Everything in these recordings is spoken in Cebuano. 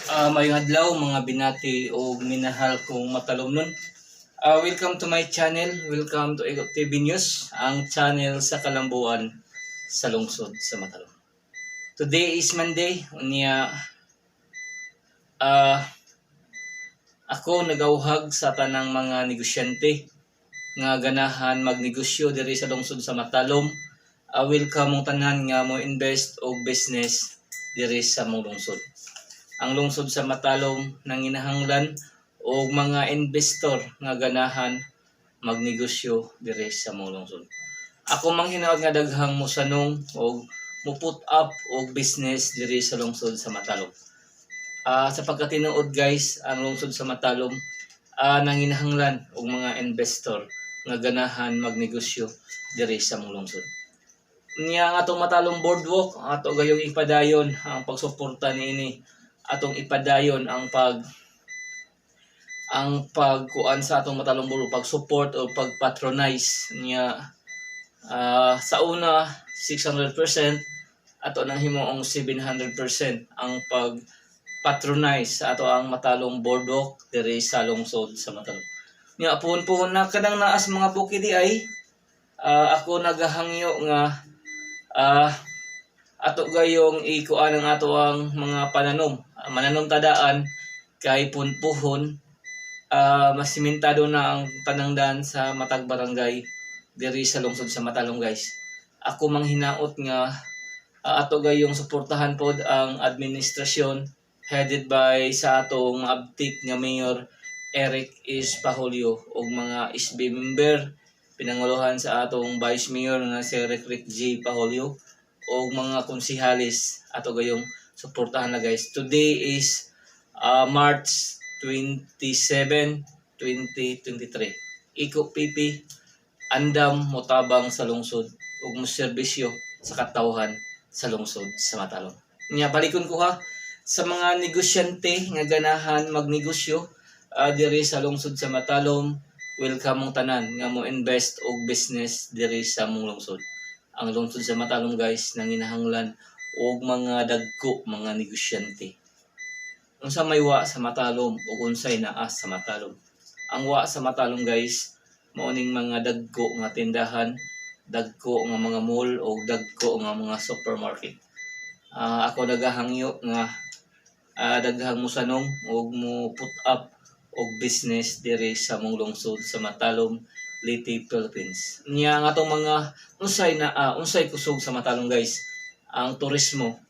Maayong adlaw, mga binati o minahal kong matalomnon. Welcome to my channel. Welcome to Ego TV News, ang channel sa kalambuan sa lungsod sa Matalom. Today is Monday. Unya ako nagauhag sa tanang mga negosyante nga ganahan magnegosyo diri sa lungsod sa Matalom. Welcome mong tanan nga mo invest og business diri sa mong lungsod. Ang lungsod sa Matalom nanginahanglan og mga investor nga ganahan magnegosyo diri sa mong lungsod. Ako manghinaot nga daghang mosanong og mo put up og business diri sa lungsod sa Matalom. Sa pagkatinuod, guys, ang lungsod sa Matalom nanginahanglan og mga investor nga ganahan magnegosyo diri sa mong lungsod. Niya ang atong Matalom Boardwalk, ato gayong ipadayon ang pagsuporta niini, atong ipadayon ang pagkuan sa atong Matalom Boardwalk, pag-support o pag-patronize niya. Sa una 600%, ato nang himuong 700% ang pag patronize sa ato ang Matalom Boardwalk diri sa lungsod sa Matalom. Nya puhon-puhon na kanang naas mga bukid di ay ako nagahangyo nga ato gayong ikuan ang ato ang mga pananom. Mananom tadaan kay punpuhon masimentado na ang panangdan sa matag barangay diri sa lungsod sa Matalom, guys. Ako manghinaot nga ato gayong suportahan pod ang administrasyon headed by sa atong abtik nga Mayor Eric S. Pahulyo ug mga SB member pinanguluhan sa atong Vice Mayor nga si Rick Rick G. Pahulyo o mga konsehalis, ato gayong suportahan na, guys. Today is March 27, 2023. Iko PP andam motabang sa lungsod ug moserbisyo sa katawhan sa lungsod sa Matalom. Nya balikon ko ha sa mga negosyante nga ganahan magnegosyo diri sa lungsod sa Matalom, welcome mong tanan nga mo invest og business diri sa mong lungsod. Ang lungsod sa Matalom, guys, nanginahanglan og mga dagko mga negosyante. Unsa may wa sa Matalom ug unsay naa sa Matalom? Ang wa sa Matalom, guys, mao ning mga dagko nga tindahan, dagko nga mga mall o dagko nga mga supermarket. Ako nagahangyo nga daghang mosanong ug mo put up og business diri sa mong lungsod sa Matalom, Leyte, Philippines. Nya ang atong mga unsay na unsay kusog sa Matalom, guys? Ang turismo.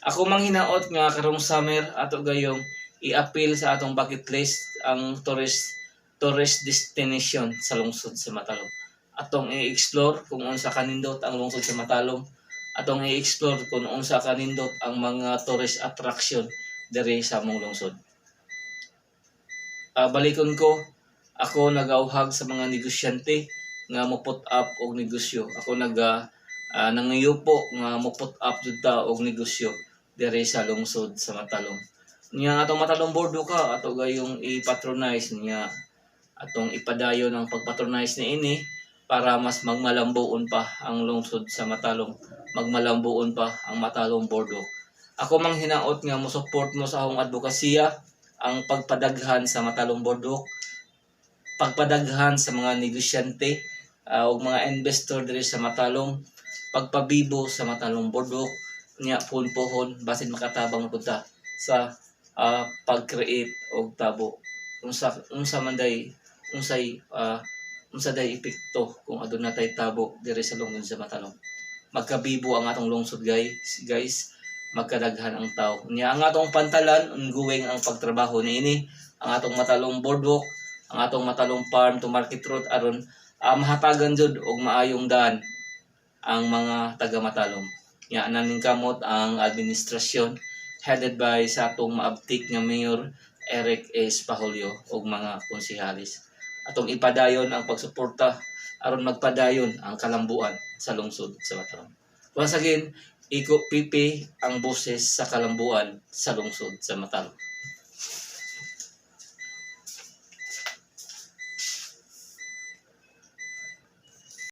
Ako manghinaot nga karong summer ato gayong i-appeal sa atong bucket list ang tourist tourist destination sa lungsod sa Matalom. Atong i-explore kung unsa kanindot ang lungsod sa Matalom. Atong i-explore kung unsa kanindot ang mga tourist attraction diri sa among lungsod. Balikon ko, ako nagauhag sa mga negosyante nga mo put up og negosyo. Ako naga nangayupo nga mo put up jud ta og negosyo diri sa lungsod sa Matalom. Nya ang atong Matalom Boardwalk ka ato gayong i-patronize, niya atong ipadayon ang pagpatronize niini para mas magmalambuon pa ang lungsod sa Matalom, magmalambuon pa ang Matalom Boardwalk. Ako manghinaot nga mo support mo sa akong advokasya, ang pagpadaghan sa Matalom Boardwalk, pagpadaghan sa mga negosyante ug mga investor diri sa Matalom, pagpabibo sa Matalom Boardwalk. Nya puhon-puhon basin makatabang pud ta sa pag-create og tabo. Unsa man day unsay unsa day epekto kung aduna tay tabo diri sa lungsod sa Matalom? Magkabibo ang atong lungsod, guys, magkadaghan ang tao. Nya ang atong pantalan, ongoing ang pagtrabaho niini, ang atong Matalom Boardwalk, ang atong Matalom Farm to Market Road, aron mahatagan jud og maayong daan ang mga taga Matalom. Nya naning kamot ang administrasyon headed by sa atong maabtik nga Mayor Eric S. Pahulyo ug mga konsehalis. Atong ipadayon ang pagsuporta aron magpadayon ang kalambuan sa lungsod sa Matalom. Once again, Iko PP, ang boses sa kalambuan sa lungsod sa Matalom.